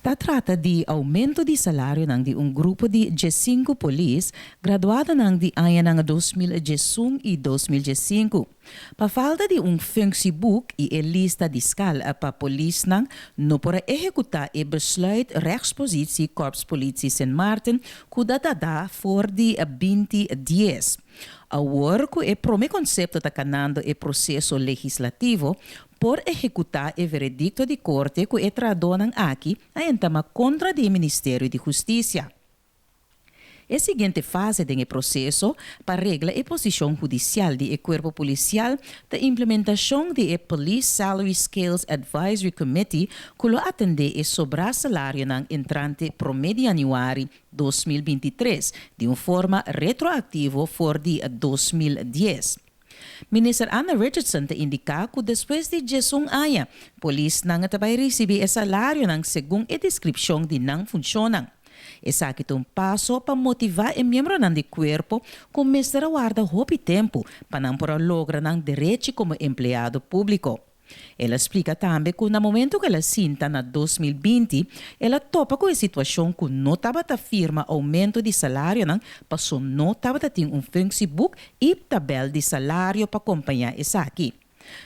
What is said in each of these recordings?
Ta trata di oumento di salarionan di un grupo di 15 polis graduadonan di añanan 2011 i 2015. Pa falta di un functieboek i e lista di skal pa polisnan no por a ehekutá e Besluit Rechtspositie Korpspolitie Sint Maarten ku ta data for di 2010. Awor ku e promé konsepto ta kanando e proseso legislativo, por ehekutá e veredikto di korte ku e trahadónan aki a entamá kontra di e Ministerio di Hustisia. E siguiente fase den e proseso pa regla e posishon hudisial di e kuerpo polisial ta implementashon di e Police Salary Scales Advisory Committee ku lo atendé e sobrá salarionan entrante promé di yanüari 2023 di un forma retroaktivo for di 2010. Minister Anna Richardson ta indiká ku despues di 11 aña, polisnan ta bai risibí e salarionan segun e deskripshon di nan funshonnan. Esaki ta un paso pa motivá e miembronan di kuerpo ku mester a warda hopi tempu pa nan por a logra nan derechi komo empleado públiko. El a splika tambe ku na momento ku el a sinta na 2020, el a topa ku e situashon ku no tabata firma oumento di salarionan paso no tabata tin un functieboek i tabèl di salario pa kompañá esaki.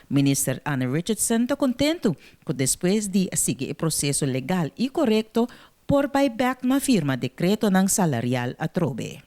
Minister Anna Richardson ta kontentu ku despues di a sigui e proseso legal i korekto por bai bèk na firma dekretonan salarial atrobe.